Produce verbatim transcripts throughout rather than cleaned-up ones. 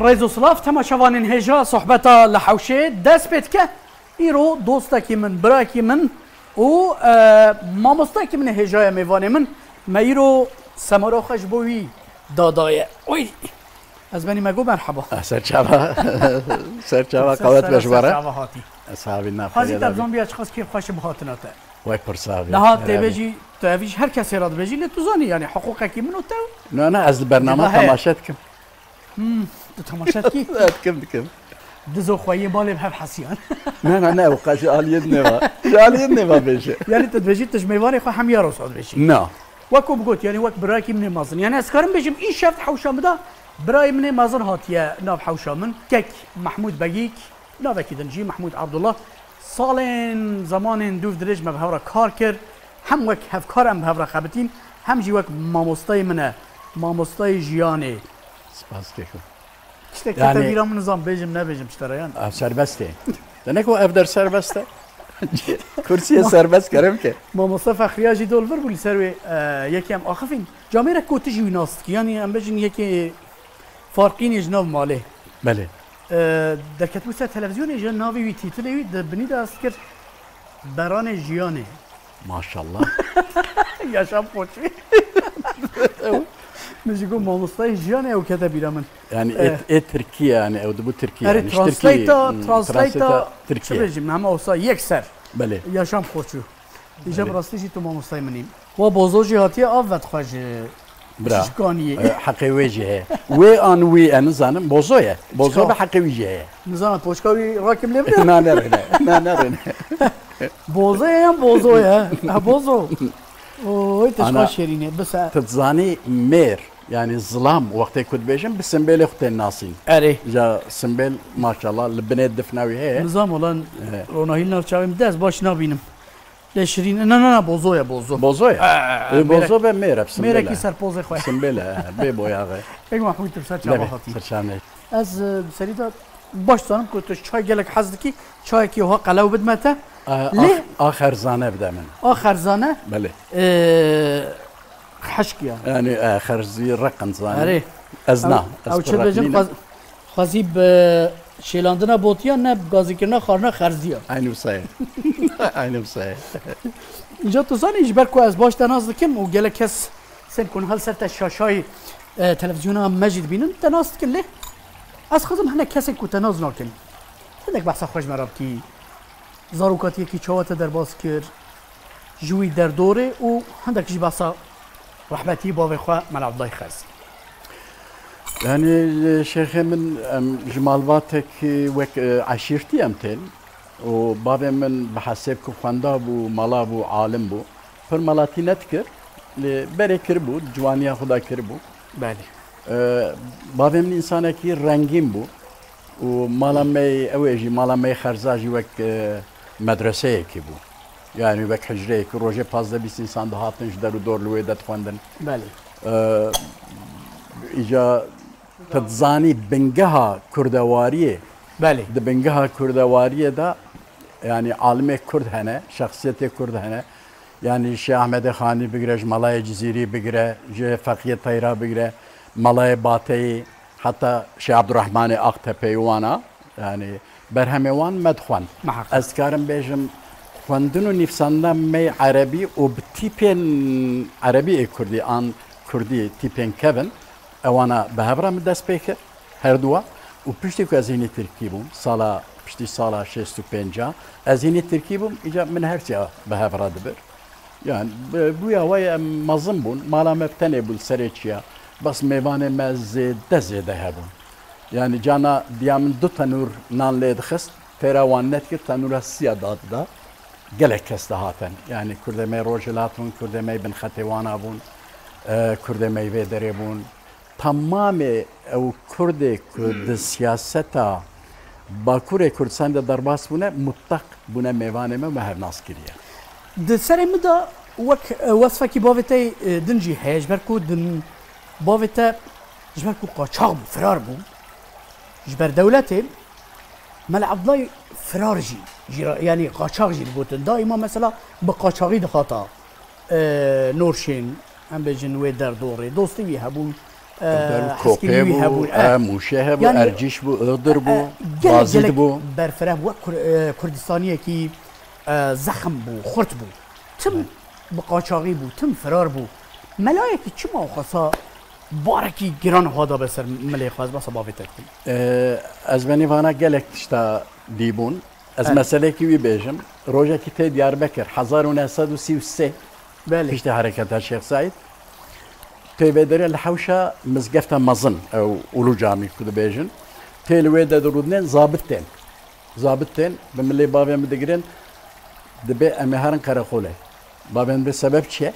Rêz û silav, temaşevanên hêja, sohbeta li hewşê dest pê dike. Îro dostekî min, birakî min û, e, mamostekî min ê hêja ye mêvanê min. Me îro semara xwe ji bo wî dadaye. Oy! Ez benî me got merheba. Serçava, serçava qewet be ji we re. Serçava hatî. Sahabî na Xwezî xêrê te de be. Bizan biya çiqas kêf xweş bi hatina te. Wey pir sahabî. Niha tê bêjî, tu evî ji her kesê re dibêjî, lê tu zanî, yani hiqûqekî min û te. Na, na, ez li bername temaşe dikim. Hmm, tu temaşe dikî? Dikim, dikim. Dizo xweyê balê bi hev hesiyan. Ne, ne, ne, ew qe ji aliyê dinê va. Ji aliyê dinê va bêje. Yani tu dibêjî, tu ji mêvanê xwe hemiya rosa dibêjî. Na. Wek ku bigot, yani wek birakî min ê mezin. Yani ez karim bêjim, îşev di hewşa min de birayê min ê mezin hatiye nav hewşa min. Kek Mehmûd Begîk, navekî din jî Mehmûd Abdullah. Salên, zemanên dûv dirêj me bi hev re kar kir. Hem wek hevkar em bi hev re xebitîn, hem jî wek mamostayê min e. Mamostayê jiyanê. Spas keko. Tiştek Yani kete bîra min, nizam bêjim nebêjim ji te re yan. Ev serbest e. Denek o ev der serbest e. Kursiyê serbest kerem ke. Mamosta Fexriya jî dol vir bû li ser wê, e, yekê em axifîn. Camêrek ku tu jî wî nas dikî. Yani em bêjin yekê farqînê ji nav malê. Belê. E, derketibû ser televîzyonê ji navê wî tîtilê wî di binî de ez kir Beranê Jiyanê. Maşallah. Yaşam Koçu. Min jî got mamostayê jiyanê ew kete bîra min. Yani ê, ê Tirkiye yani ew dibû Tirkiye. Erê, yani ji Tirkiye, translate-a, hmm, translate-a translate-a çi Tirkiye. Bêjim, hema wisa yekser. Belê. Yaşam Koçu. Îja Belê. Bi rastî jî tu mamostayê min î. Wa Bozo jî hatiye av vedixwe ji Bira. Şişkaniyê. E, heqê wê jî heye. Wê an wî, e, nizanim, Bozo ye. Bozo Çika? Be heqê wî jî heye. Nizana poşka wî rakim lê bide. Na nerêne. Na nerêne. Bozo ye yan Bozo ye? Ha, Bozo. Oy, te Ana, şiva şêrîne. Bise. Tu dizanî mêr, yani zilam, wextê ku dibêjin, bi simbêlê xwe tên nasîn. Erê. Ja simbêl, maşallah, li binê difna wî heye. Nizam olan He. Ronahî li nav çavê min de ez baş nabînim. Lê şirîn, na, na, na, Bozo ye, Bozo. Bozo ye. E, e, e, Ê, mêrek. Bozo be mêr, hep simbêl e. Mêrekî serpozê xwe. Simbêl e, he, bê boyaxe. Eg Mahmûd tu ser çava hatî. Ser çavê. Ez, e, serî de baş zanim ku tu çay gelek hez dikî, çayekî wiha qelew bidme te. A, Lê a, a xerzane bide min. A xerzane? Belê. E, Hişk ya. Yani, e, xerzî reqin zanî. Erê. Ez na, ez Ew çi dibêjin, reqnînim. Xwez-, xwezî bi şêlandina botiya ne bi gazîkirina xwarina xerzî ya. Aynı wisa ye. Aynı wisa ye. Îca tu zanî, ji ber ku ez baş te nas dikim û gelek kes sên ku niha li ser te şaşayê, e, televîzyona me jî dibînin, te nas dikin lê ez xwezim hinek kesên ku te nas nakin. Hinek behsa xwe ji me re bikî. Zarokatiyekî çawa te derbas kir, ji wî derdorê û hindek jî behsa rehmetî bavê xwe Mela Abdullah Xerzî. Yani, e, şêxê min, em ji malbatek, e, wek, e, eşîrtî em tên û bavê min bi hesêb ku xwenda bû, mala bû, alim bû. Pir malatî nedikir, lê berê kiribû, ciwaniya xwe da kiribû. Belê. E, bavê min însanekî rengîn bû. Û mala me, ew ê jî, mala me Xerza jî wek, e, medreseyekî bû. Yani wek hicreyekî, rojê pazdeh bîst însan dihatin ji der û dor li wê de dixwendin. Belê. E, îca tu dizanî bingeha kurdewariyê, Belê. Di bingeha kurdewariyê de, yani alimê kurd hene, şexsiyetê kurd hene. Yani Şêx Ehmedê Xanî bigire, ji Melayê Cizîrî bigire, ji Feqiyê Teyra bigire, Melayê Bateyî, Heta Şêx Ebdurehmanê Aqtepeyê wana, yani berhemê wan me dixwend. Miheqeq. Ez dikarim bêjim, xwendin û nivîsandina me yê erebî û bi tîpên erebî ê kurdî an kurdî tîpên kevin, ewana bi hev re min dest pê kir, her duwa. Û piştî ku ez hînî tirkî bûm, sala, piştî sala şêst û pênc a, ez hînî tirkî bûm, îca min her çiya bi hev re dibir. Yani, bi, bûya we em mezin bûn, mala me bi tenê bû li serê çiya. Bes mêvanê me zêde zêde hebûn. Yani, cana diya min du tenûr nan lê dixist, têra wan nedikir, tenûra siya dadida. Gelek kes dihatin. Yani, kurdê me rojhilat bûn, kurdê me binxetê wana bûn, e, kurdê me vê derê bûn. Temamê ew kurdê ku di siyaseta Bakurê Kurdistanê de derbas bûne, mutlaq bûne mêvanê me, me hev nas kiriye. Di serê min de wek, e, wesfekî bavê te, e, din jî heye, ji ber ku din bavê te, ji ber ku qaçax bû, firar bû ji ber dewletê, Mele Abdullah firar jî, jî re, yanî qaçax jî digotin. Daîma mesela bi qaçaxî dihata, e, Norşên, em bêjin wê derdorê. Dostê wî hebûn, Ber û Kopê bû, e, Mûşê hebû, Ercîş bû, Iğdır bû, Bazîd bû. Berfireh bû, wek Kur-, e, Kurdistaniyekî, e, zexm bû, xurt bû. Tim bi qaçaxî bû, tim firar bû. Melayekî çima xwesa barekî giran hada be ser milê xwe? Ez behsa bavê te dikim. E, ez benî vana gelek tişta dîbûn. Ez meselekî wî bêjim. Rojekî tê Diyarbekir, hezar û neh sed û sî û sê, belê, piştî hereketa Şêx Seîd, tê vê derê li hewşa mizgefta mezin, ew Ulu Camî ku dibêjin, tê li wê de dirûdinên zabit tên. Zabit tên, bi milê bavê min digirin, dibê em ê herin qereqolê. Bavê min dibê sebeb çi ye?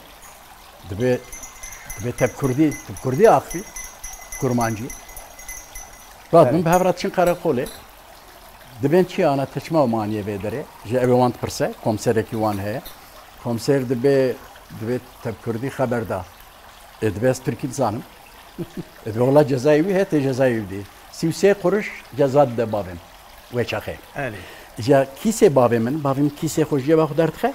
Dibê, dibê te bi kurdî, tu bi kurdî axivî, kurmancî. Ba, evet, hûn bi hev re diçin qereqolê. Dibên çi ana te çima maniyê vê derê? Ji ew ê wan dipirse, komserekî wan heye. Komser dibê, dibê te bi kurdî xeber da. Ê, dibê ez tirkî dizanim. Ê, dibê wela cezayê wî heye, tê cezayê wî dî. Sî û sê quruş ceza dide bavê min. Wê çaxê. Erê. Îja kîsê bavê min, bavê min kîsê xwe ji cêba xwe derdixe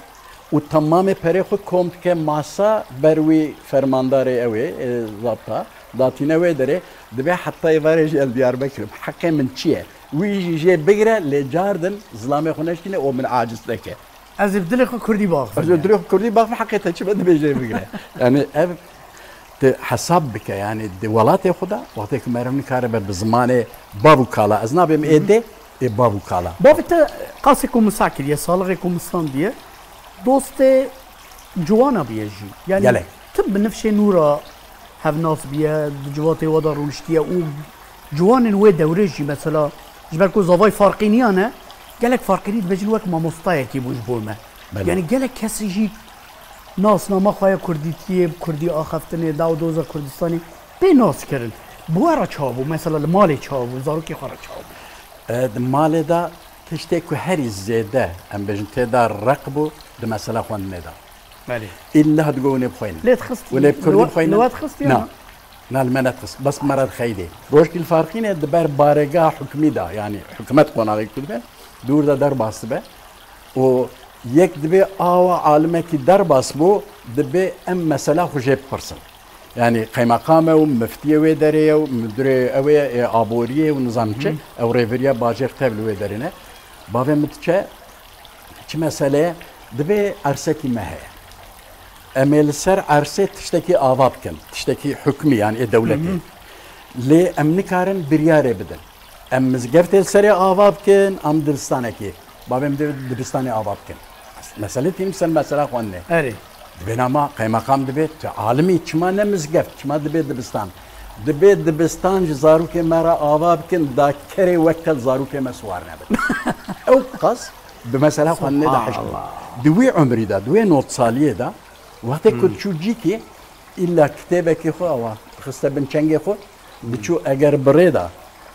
û temamê perê xwe kom dike masa ber wî fermandarê ew ê, e, zabta, datîne wê derê, dibê heta êvarê jî ez Diyarbekir im. Heqê min çi ye? Wî jî jê bigire, lê car din zilamê xwe neşkîne û min aciz neke. Ez ê bi dilê xwe kurdî baxivim. Ez ê bi dilê xwe kurdî baxivim, heqê te çi be dibê jê bigire. Yani ev, tu hesab bike, yani di welatê xwe de, wextê ku meriv nikare be bi zimanê bav û kala. Ez nabêm ê dê, ê bav û kala. Bavê te qasê ku misa kiriye, salixê ku misandiye, dostê ciwana biye jî. Yani gelek. Tim bi nifşê nû re hevnas biye, di civatê we de rûniştiye û ciwanên wê dewrê jî, mesela, ji ber ku zavayê Farqîniya ne, gelek Farqînî dibêjin wek mamostayekî bû ji bo me. Belê. Yani gelek kesî jî nasnama xwe ya kurdîtiyê, bi kurdî axaftinê, daw doza Kurdistanê pê nas kirin. Bi we re çawa bû? Mesela li malê çawa bû? Zarokê xwe re çawa bû? E, di malê de tiştê ku herî zêde, em bêjin, tê de req bû, di mesela xwendinê de. Belê. Îlla digot hûn ê bixweynin. Lê dixistî? Hûn ê bi kurdî bixweynin? Li we dixistî ya na? Na, li me nedixist. Bes me re dixeyidê. Rojkî li Farqînê di ber baregeha hikûmî de, yanî hikûmet qonaxê ku dibe, dûr de derbas dibe. Û yek dibê awa alimekî derbas bû, dibê em mesela xwe jê bipirsin. Yanî qeymeqam e û miftiyê wê derê ye û midirê ew ê, ê aboriyê û nizam çi, ew rêveriya bajêr tev li wê derê ne. Bavê min diçe, çi mesele ye? Dibê ersekî me heye. Em ê li ser ersê tiştekî ava bikin, tiştekî hukmî, yanî ê dewletê. Lê em nikarin biryarê bidin. Em mizgeftê li serê ava bikin, am dibistanekê. Bavê min dibê dibistanê ava bikin. Mesele tînim ser mesela xwendinê. Erê. Dibê nama qeymeqam dibê, tu alimî, çima ne mizgeft, çima dibê dibistan? Dibê dibistan ji zarokê me re ava bikin, da kerê wek te li zarokê me siwar nebin. Ew qas bi mesela xwendinê de heşt bû. Subhanallah. Di wî umrî de, di wê nod saliyê de, wextê ku diçû cîkê, îlla kitêbekê xwe awa xiste bin çengê xwe, diçû eger bi rê de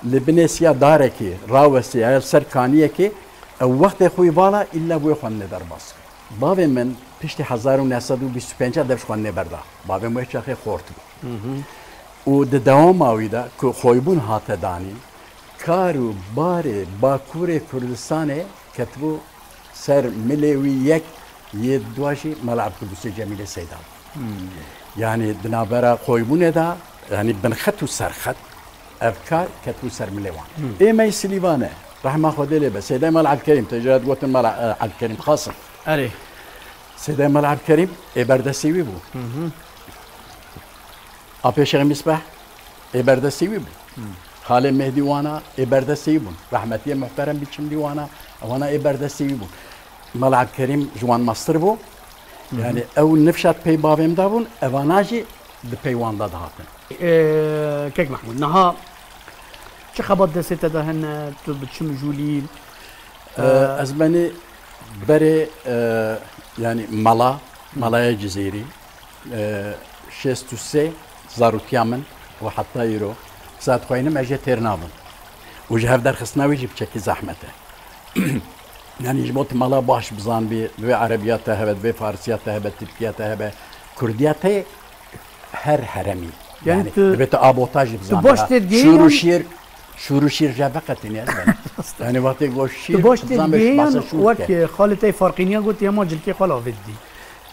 li binê siya darekê rawestê ya li ser kaniyekê, ew wextê xwe vala îlla bi wê xwendinê derbas. Bavê min piştî hezar û neh sed û bîst û pênc dev ji xwendinê berda. Bavê min wê çaxê xort bû. Û di dewama wî de ku xoybûn hate danîn, kar û barê Bakurê Kurdistanê ketibû ser milê wî yek, yê dua jî Mela Ebdulbusê Cemîlê Seyda bû. Yanî di navbera xoybûnê de, yanî binxet û serxet, ev kar ketibû ser milê wan. Ê me yî Silîvan e, rehma Xwedê lê be. Seydayê Mela Ebdulkerîm, te jê re digotin Mela, e, Ebdulkerîm Xasim. Erê. Seydayê Mela Ebdulkerîm ê berdestê wî bû. Apê Şêx Mîsbeh ê berdestê wî bû. Xalê Mehdî wana ê berdestê wî bûn. Rehmetiyê Muhterem Biçimlî wana, wana ê berdestê wî bûn. Mela Ebdulkerîm ji wan mestir bû. Yani ew nifşa di pey bavê min de bûn, evana jî di pey wan de dihatin. Ee, Kek Mehmûd, niha çi xebat destê te de hene, tu bi çi mijûlî? Ee, ez benî berê, e, yani mela, melaya Cizîrî, e, şêst û sê zarotiya min û heta îro, saet xweynim ez jê têr nabim. Û ji hev derxistina wî jî piçekî zehmet e. Yani ji bo tu mela baş bizanbî, divê erebiyat te hebe, divê farsiyat te hebe, tirkiyat te hebe, kurdiyat te her heremî. Yani Yani tu, divê tu abota jî tu bizanbî, baş ha. Têr gehî Şûr û yan? Şîr, şûr û şîr je veqetîne ez ben. Yani wextê goş şîr, Tu baş têr bizanbî gehî yan bahsa şûr wek, ke. E, xalê te Farqîniya got, hema cilkê xwe lavê didî.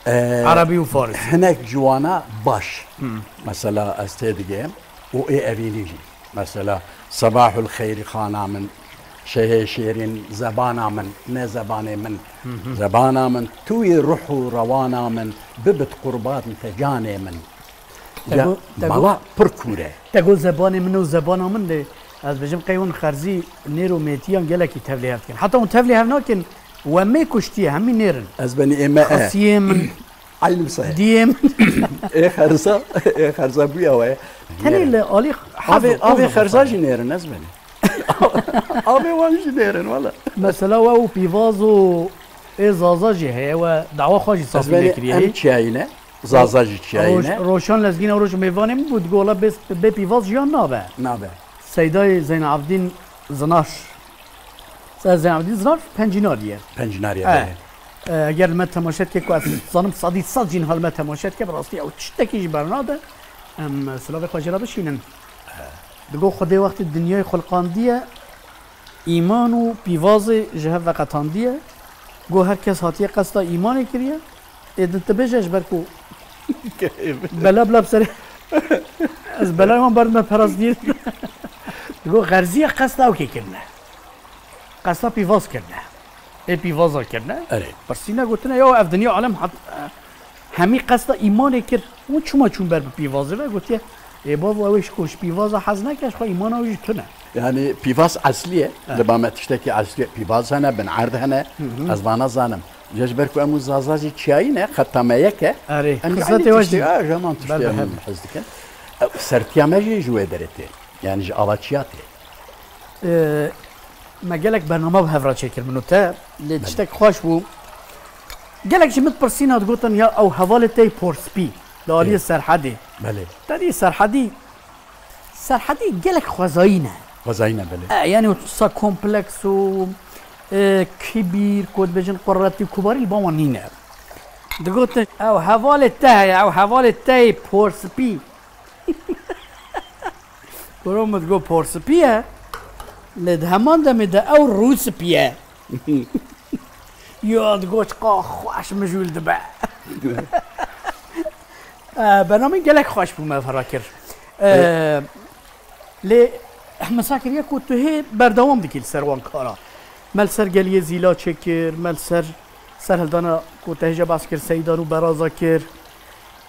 E, Erebî û Farsî. Hinek ciwana baş. Mesela ez tê digehim. û ê evînî jî. Mesela, sebahul xeyrî xana min, şehê şêrîn zebana min, ne zebanê min, zebana min, tu yî ruh û rewana min, bibit qurban te canê min. Te Ya, got, te got, mala pir kûr e. Te got zebanê min û zebana min de, ez bêjim qey hûn xerzî nêr û mêtiyan gelekî tevlî hev dikin. Heta hûn tevlî hev nakin, we mê kuştiye, hemî nêr in. Ez benî ê me e. Xasiyê min, Eynî bi se. Diyê min. Ê xerza, ê xerza bûya we. Tenê li alî Avê, avê xerza jî nêrin, ez benî. Avê wan jî nêrin, wala. Mesela we û pîvaz û ê zaza jî heye, we dawa xwe jî safî nekiriye. Em çiyayî ne, zaza jî çiyayî ne. Roşan Lezgîn ew roj mêvanê min bû, digot, wala bê, bê pîvaz jiyan nabe. Nabe. Seydayê Zeynabdîn Zinar. Zeynabdîn Zinar Pencînarî ye. Pencînarî ye, belê. E, eger li me temaşe dike, ku ez zanim sedî sed jî niha li me temaşe dike, bi rastî ew tiştekî jî bernade. Em silavê xwe jê re bişînin. Digo Xwedê wextê dinyayê xulqandiye, îman û pîvazê ji hev veqetandiye. Go her kes hatiye qesta îmanê kiriye. Ê din tu bêje ji ber ku bela bila bi serê ez belayê wan berdime perastiyê. Digo xerziya qesta ew kê kirine. Qesta pîvaz kirine. Ê pîvaza kirine. Erê. Pirsîne gotine, ya ev dinya alem hat, hemî qesta îmanê kir. Û çima çûn ber bi pîvazê ve? Gotiye, ê bavo, ew ê ji ku ji pîvaza hez neke, ji xwe îmana wî jî tune. Yani pîvaz eslî ye. Evet. Li ba me tiştekî eslî ye. Pîvaz hene, bin erd hene. Hı hı. Ez vana zanim. Ya ji ber ku em û zaza jî çiyayî ne, xeta me yek e. Erê. Em jî Xizmetê eynî we tiştê, jî. A, ji heman tiştê Belê, em hebe. Hez dikin. E, sertiya me jî ji wê derê tê. Yani ji ava çiya tê. E, me gelek bernama bi hev re çêkir min û te. Lê Belê. Tiştek xweş bû. Gelek ji min dipirsîna digotin, ya ew hevalê te yê porspî li aliyê Ê. Serhedê. Belê. Te dî Serhedî, Serhedî gelek xwezayî ne. Xwezayî ne, belê. E, yani sa kompleks û, e, kibîr, ku dibêjin quretî û kubarî li ba wan nîne. Digotin, ew hevalê te heye, ew hevalê te yê porspî. Kuro min digot porspî ye. Lê di heman demê de ew rûspî ye. Ya digot çiqa xweş mijûl dibe. E, bernameyê gelek xweş bû me ve re kir. E, E, lê ehmesa kiriye ku tu hê berdewam dikî li ser wan kara. Me li ser Geliyê Zîla çêkir, me li ser serhildana ku te hêja behs kir, Seydan û Beraza kir.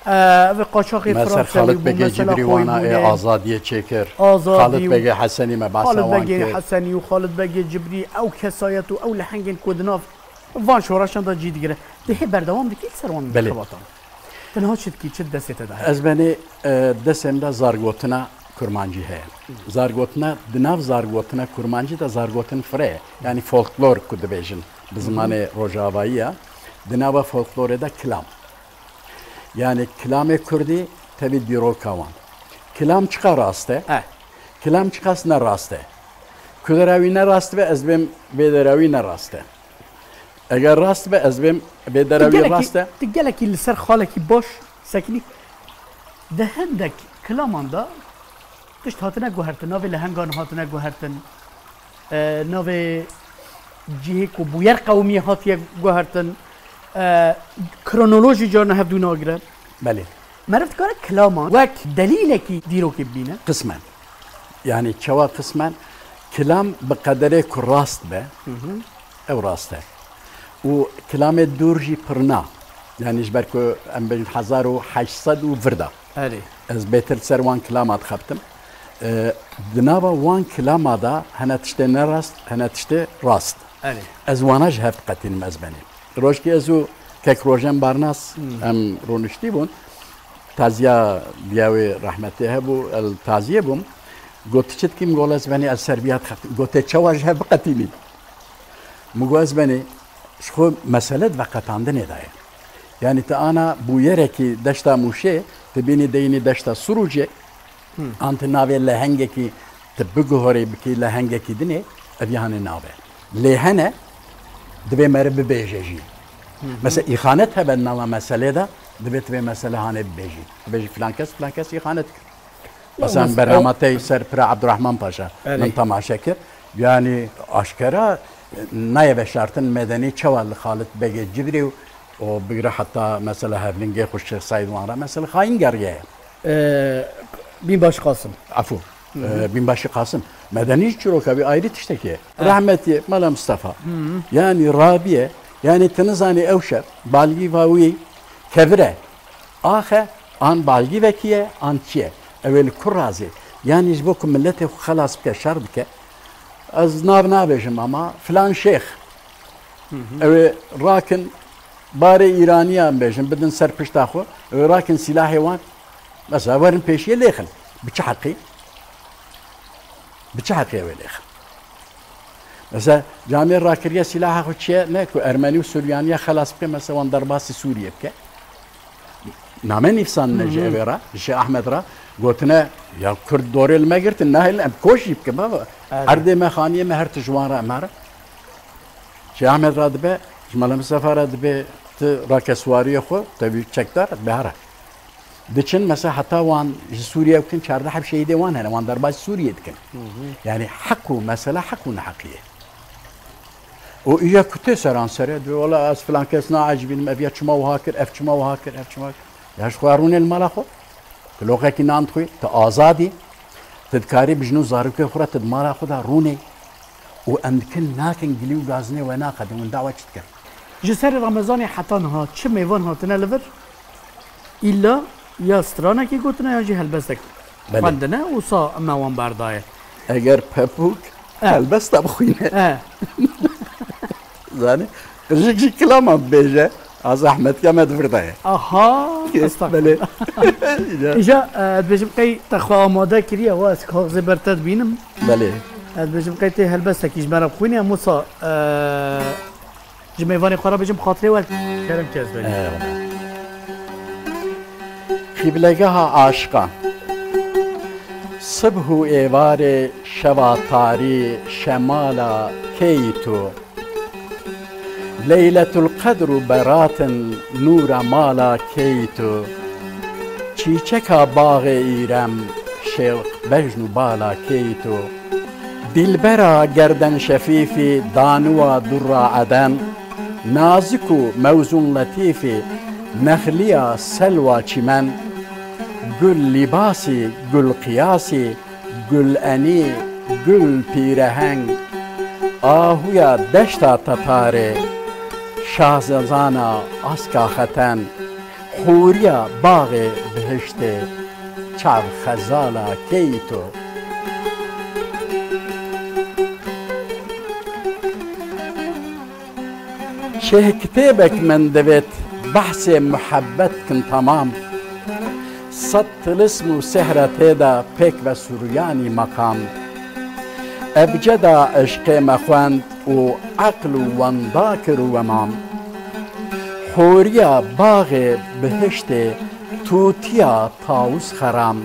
E, ev qaçaxê Me ser Fransa Xalid wî bû, Begê mesela Cibrî wana ê Xoybûnê. Azadiyê çêkir. Azadî Xalid û Begê Hesenî me behsa Xalid wan Begê kir. Hesenî û Xalid Begê Cibrî, ew kesayet û ew lehengên ku di nav van şoreşan de cî digire. Tu hê berdewam dikî li ser wan Belê. Xebatan. Tu niha çi dikî, çi di destê te de heye? Ez benê, e, destê min de zargotina kurmancî heye. Zargotina, di nav zargotina kurmancî de zargotin fire ye. Yani folklor ku dibêjin bi zimanê rojavayî ya. Di nava folklorê de kilam. Yani kilamê kurdî tevî dîroka wan. Kilam çiqa rast e? Eh. Kilam çiqas ne rast e? Ku dera wî ne rast be, ez bêm vê dera wî ne rast e. Eger rast be, ez bêm vê dera wî rast e. Tu gelekî li ser xalekî baş sekinî. Di hindek kilaman de tişt hatine guhertin, navê lehengan hatine guhertin, e, navê cihê ku bûyer qewimî hatiye guhertin, e, kronolojî carna hevdû nagire. Belê. Meriv dikare kilaman wek delîlekî dîrokê bibîne? Qismen. Yani çawa qismen? Kilam bi qederê ku rast be, Hı hı. ew rast e. Û kilamê dûr jî pir na. Yani ji ber ku em bêjin hezar û heşt sed û vir de. Erê. Ez bêtir li ser wan kilama dixebtim. E, di nava wan kilama de hene tiştê ne rast, hene tiştê rast. Erê. Ez wana ji hev diqetînim ez benê. Rojkê ez û kek Rojen Barnas Hmm. em rûniştî bûn. Taziya diya wê rehmetê hebû, el taziyê bûm. Got, "Tu çi dikî?" Min got, "Ez benê ez ser viya dixebtim." Gotê, "Çawa ji hev biqetînî?" Min got, "Ez benê ji xwe mesele di veqetandinê de ye. Yani tu ana bûyerekî deşta Mûşê, tu bînî deyînî deşta Surûcê, Hmm. an tu navê lehengekî tu biguhorê bikî lehengekî dinê, ev yanê nabe. Lê hene, divê meriv bibêje jî." Hı hı. Mesela îxanet hebe nava meselê de, divê tu vê mesele hanê bibêjî. Bibêjî filan kes, filan kes îxanet kir. Mesela bernama te ser Pira Abdurrahman Paşa Erê. Min temaşe kir. Yani aşkera nayê veşartin medenî çawa li Xalid Begê Cibrî û, û bigire heta mesela Hevlingê xwe Şêx Seîd wan re mesela xayîn geriye. E, Bînbaş Qasim. Efû. Hı hı. E, Bînbaşî Qasim. Medenî çîroka wî ayrî tiştekî ye. Evet. Rahmetî Mela Mistefa. Hı hı. Yanî rabiye, yanî tu nizanî ew şev, balgî va wî kevir e. Axe, an balgî vekî ye, an çi ye. Ew ê li kur razê. Yanî ji bo ku miletê xwe xelas bike, şer bike. Ez nav nabêjim ama filan şêx. Hı hı. Ew ê rakin barê Îraniyan bêjin, bidin ser pişta xwe. Ew ê rakin sîlahê wan. Mesela werin pêşiyê lêxin. Bi çi heqî? Bi çi heqî ew ê lêxin? Mesela camê rakiriye sîlaha xwe çi ye? Ne ku Ermenî û Suryaniya xelas bike, mesela wan derbasî Sûriyê bike. Name nivîsandine ji Hı hı. evê re, ji Ahmed re. Gotine, ya Kurd dorê li me girtin, nahêlin em koş jî bikin, baba. Evet. Erdê me, xaniyê me, her tişt ji wan re em herin. Ji Ahmed re dibe, ji Mela Mistefa re dibe, tu rakeswariyê xwe, tevî çekdar, dibe here. Diçin, mesela heta wan ji Sûriye bikin, çardeh heb şehîdê wan hene, wan derbasî Sûriyê dikin. Hı hı. Yanî heq û mesela heq û neheqiyê. Û îja ku tê seranserê, dibê, wela ez filan kes naecibînim, ev ya çima wiha kir, ev çima wiha kir, ev çima kir. Ya ji xwe rûnê li mala xwe. Tu loqekî nan dixwî, tu azad î. Tu dikarî bi jin û zarokê xwe re tu di mala xwe de rûnê. Û em dikin nakin gilî û gazinê we naqedin, winda we çi dikin? Ji serê Remezanê heta niha çi mêvan hatine li vir? Îlla ya stranekî gotine yan jî helbestek Belê. xwendine û sa me wan berdaye. Eger pepûk Eh. helbesta bixwîne. Eh. Zanî, qijik jî kilama bibêje, a zehmet ya me di vir de ye. Aha, Ke-, estağfurullah. belê. Ya. Îja, eh, ez dibêjim qey te xwe amade kiriye, wa ez kaxizê ber te dibînim. Belê. Ez dibêjim qey tê helbestekî ji me re bixwîne, em wisa, eh, Ji mêvanê xwe re bêjim, bi xatirê we. Kerem ke ez verî. Eyvallah. Qîblegeha aşiqan. Sibh û êvarê şeva tarî şemala keyî tu. Leyletul Qedr û beratin nûra mala keyî tu. Çîçeka baxê îrem, şêwq bejn û bala keyî tu. Dîlbera gerden şefîfî, danûwa dûra eden, nazik û mewzûn letîfî, nexliya selwa çîmen, gul lîbasî, gul qiyasî, gul enî, gul pîreheng, ahûya deşta Tetarê, şahzezana aska xeten, Hûriya baxê bihiştê, çav xezala keyî to. Şêh kitêbek min divêt, behsê muhebbet kin temam. Sed tilism û sehre tê de pêk ve suryanî meqam. Ebceda eşqê me xwend û eql û wenda kir û wemam. Hûriya baxê bihiştê tûtiya tawus xeram.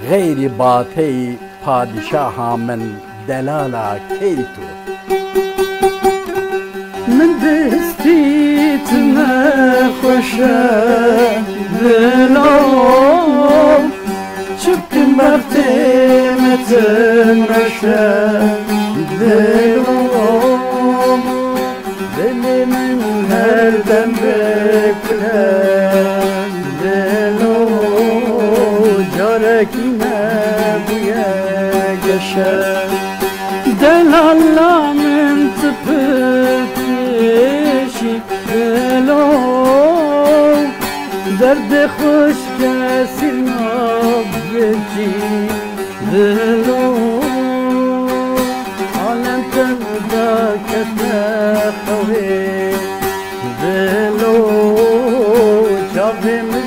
Xeyrî bateyî padîşaha min delala key tu. Min destî tu nexweş e dilo. Çikin bertê me tim reşe dilo. Dilê min her dem vekule dilo. Carekî nebûye geşe. Delala min tu pir kêşî dilo. Derdê xweş kesî nabêjî dilo. Alem tev da kete xewê dilo. Çavê min